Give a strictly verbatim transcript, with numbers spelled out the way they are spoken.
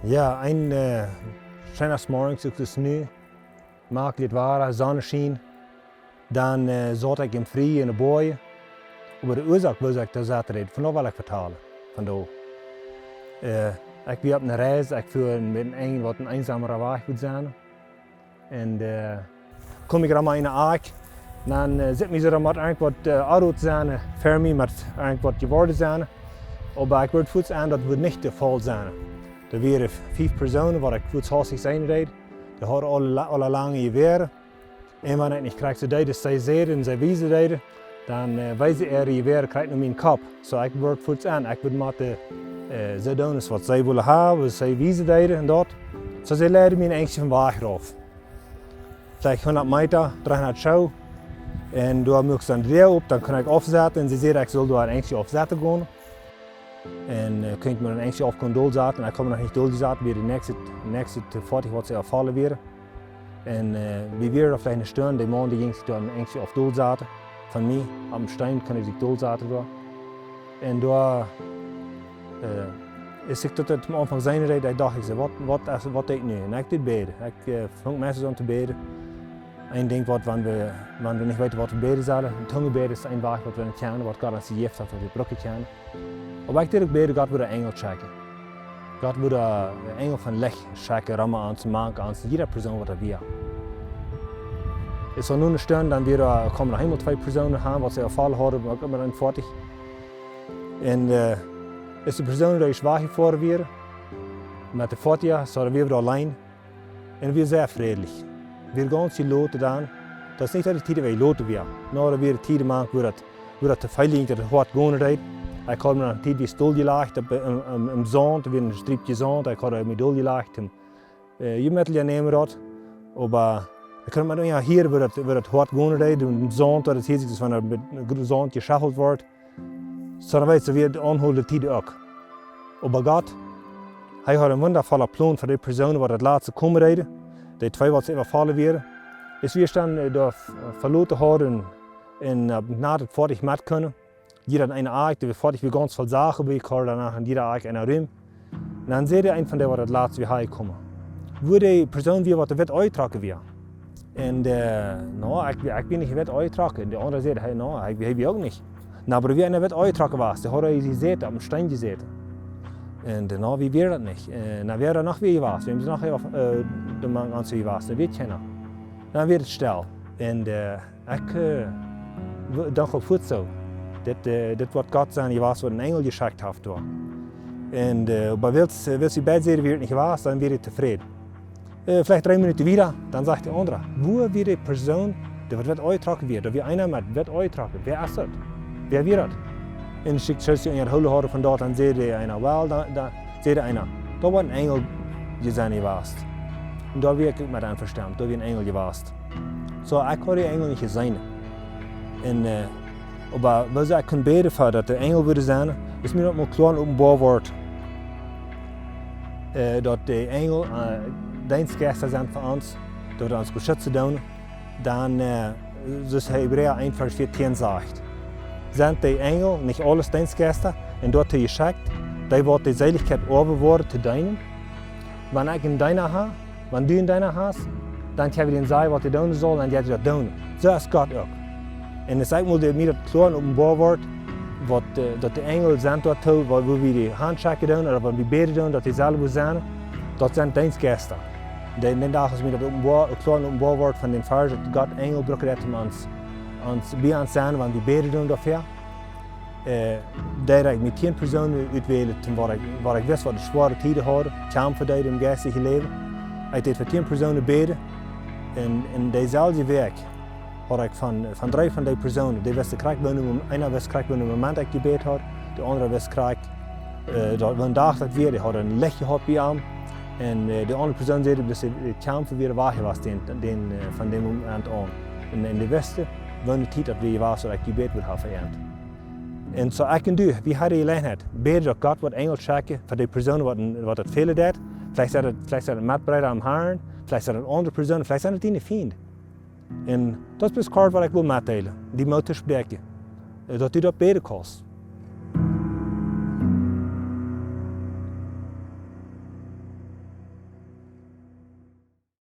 Jo, een, äh, scheena Morjes, es nu, moakt daut Wada, Sonneschien. Dan, äh, saut ekj em Frie enne Boajen. Oba de Uasoak, wuarom ekj daut säd, von doa well ekj vetalen. Von doa. Äh, ekj wia opp eene Reis, ekj fua met een waut een eensamen Wajch wudd sennen. Un, äh, kjeem ekj aun eene Akj. Dan, äh, sitt mie soo, daut mott irjentwaut, äh, aunroden sennen, äh, fa mie mott irjentwaut jeworden sennen. Oba ekj wudd fuaz seenen, daut wudd nich de Faul sennen. Doa wieren fief Persoonen, waut ekj fuaz haustich seenen deed. Dee hauden aule, aule lange Jewäaren. Un wan ekj nich krakjt soo deed aus see säden un see wiesen deeden, dan, äh, wiesen äare Jewäaren krakjt no mienen Kopp. Soo, ekj wudd fuaz seenen, ekj wudd motten, äh, soo doonen aus waut see wullen haben, waut see wiesen deeden un daut. Soo, see leiden mie een Enjtje vom Wajch rauf. Veleicht hundat Meeta, dreehundat Schoo. Un doa muak ekj dan de Däa op, dan kunn ekj aufsetten. Un see säd, ekj sull doa een Enjtje aufsetten gonen. Un, äh, kunn ekj mie een Enjtje aufgonen dolsaten. Un ekj haud noch nich doljesaten, wia de näakjste, näakjste Foatich, waut see aunfaulen wieren. Un, äh, wie wieren doa veleicht eene Stund, de Maun, dee jinkj sikj doa een Enjtje auf dolsaten. Von mie, aum Steen kunn hee sikj dolsaten doa. Un doa, äh, aus ekj daut aum Aunfank seenen deed, doa docht ekj soo, waut, waut es, waut deed ekj nu? Un ekj deed bäden. Ekj, äh, funk meist aun to bäden. Een Dinkj waut, wan wie, wan wie nich weeten, waut wie bäden sellen, een Tungenbäden es een Wajch, waut wie nich kjennen, waut Gott ons jejäft haft, waut wie brucken kjennen. Oba ekj deed uk bäden, Gott wudd Enjel schekjen. Gott wudd Enjel von Licht schekjen, rom ons, mank ons, jieda Persoon, waut doa wia. Es aul nu eene Stund, dan wia, äh, kjeemen noch eemol twee Persoonen aun, waut see aunfaulen hauden, oba uk met een Foatich. Un, äh, aus de Persoonen doa ieescht wajchjefoaren wieren, met de Foatich, soo daut wia wie doa auleen. Un wia sea frädlich. Wia gaunz jeloten dan. Daut es nich, daut de Tiet wia jeloten wia. Nä, doa wieren Tieden mank, wua daut, wua daut too väl jinkj, daut daut hoat gonen deed. Ekj haud mie eene Tiet wia doljelajcht opp, äh, em, em, em Saunt, wia een Striepkje Saunt, ekj haud mie doljelajcht, em, äh, je Meddel nämen daut. Oba ekj kunn mau, jo, hia, wua daut, wua daut hoat gonen deed, em Saunt, daut es hia, daut es wan doa met Saunt jeschauffelt woat. Soo dan weet see, wia de aunhoolende Tiet uk. Oba Gott, hee haud een wundafolla Plon fa dee Persoonen, waut daut latste kjeemen deeden. Dee twee, waut see aunfaulen wieren. Aus wie dan, äh, doa v-, veloten hauden un, äh, no daut Foatich met kunnen. Jieda haud eene Akj, dee Foatich wia gaunz voll Sachen, wie ekj haud doano en jieda Akj een Rum. Un dan säd een von dee, waut daut latste wia aunjekomen, wua dee Persoon wia, waut wit aunjetrocken wia. Un, äh, nä, ekj, ekj wia nich wit aunjetrocken. De aundra säd, hee, nä, ekj, hee wia uk nich. Nä, oba wia eena wit aunjetrocken wia, dee haud sikj jesaut, opp een Steen jesaut. Un, äh, nä, wia daut nich. Äh, nä, wia doa noch wäa jewast? Wäa es noch, äh, doa mank ons jewast? Daut weet kjeena. Dan wia et stell. Un, äh, ekj, äh, w-, docht uk fuaz soo. Dit, äh, dit woat Gott sennen jewast, waut een Enjel jeschekjt haft doa. Un, äh, oba wiels, äh, wiels dee beid säden, wia et nich jewast, dan wia ekj tofräd. Äh, veleicht dree Minuten wieda, dan sajcht de aundra: "Wua wia dee Persoon, dee waut wit aunjetrocken wia? Doa wia eena met wit aunjetrocken. Wäa es daut? Wäa wia daut?" Un ekj, aus see unjahoolen hauden von daut, dan säd eena: "Well, dan, dan," säd eena, "doa woat een Enjel jeseenen jewast." Un doa wia ekj uk met envestonen, doa wia een Enjel jewast. Soo, ekj haud dän Enjel nich jeseenen. Un, äh, oba wiels ekj kunn bäden fa daut de Enjel wudd sennen, es mie daut mol kloa un openboa worden, äh, daut de Enjel, äh, Deenstjeista sent fa ons, daut dee ons beschutzen doonen. Dan, äh, soo aus Hebräa eent Varsch vieetieen sajcht: "Sent de Enjel nich aules Deenstjeista un doatoo jeschekjt, dee waut de Seelichkjeit oawen woaren to deenen?" Wan ekj een Deena hab, wan du een Deena hast, dan kjenn wie dän sajen, waut hee doonen saul, un dee woat daut doonen. Soo es Gott uk. Un aus ekj mol de, mie daut kloa un openboa woat, waut, äh, daut de Enjel sent doatoo, wua, wua wie de Haunt schekjen doonen, ooda wan wie bäden doonen, daut dee selfst sent, daut sent Deenstjeista. Dän, dän Dach es mie daut openboa, kloa un openboa worden von dän Varsch, daut Gott Enjel brucken deit, om ons, ons bie ons sennen, wan wie bäden doonen doafäa. Äh, deed ekj mie tieen Persoonen utwälen, toom waut ekj, waut ekj wist, waut de schwoare Tieden hauden, kjamfen deeden em jeistlichen Läwen. Ekj deed fa tieen Persoonen bäden. Un, un deeselwje Wäakj haud ekj von, von dree von dee Persoonen, dee wisten krakjt, woo een Mom-, eena wist krakjt, woo een Moment ekj jebät haud, de aundra wist krakjt, äh, daut, woo een Dach daut wia, dee haud een Licht jehaut bie am. Un, äh, de aundre Persoon säd, daut de Kjamf wia wajch jewast, dän, dän, äh, von dän Moment aun. Un, un dee wisten, woo eene Tiet daut wia jewast, daut ekj jebät wudd haben fa an. Un soo ekj un du, wie haben de Jeläajenheit, bäd daut Gott woat Enjel schekjen fa dee Persoon, waut, waut daut fälen deit. Veleicht sent et, veleicht sent et Metbreeda em Harn, veleicht sent et aundre Persoonen, veleicht sent et diene Fiend. Un daut es bloos kort, waut ekj well metdeelen, die Moot to spräakjen, äh, daut du daut bäden kaust.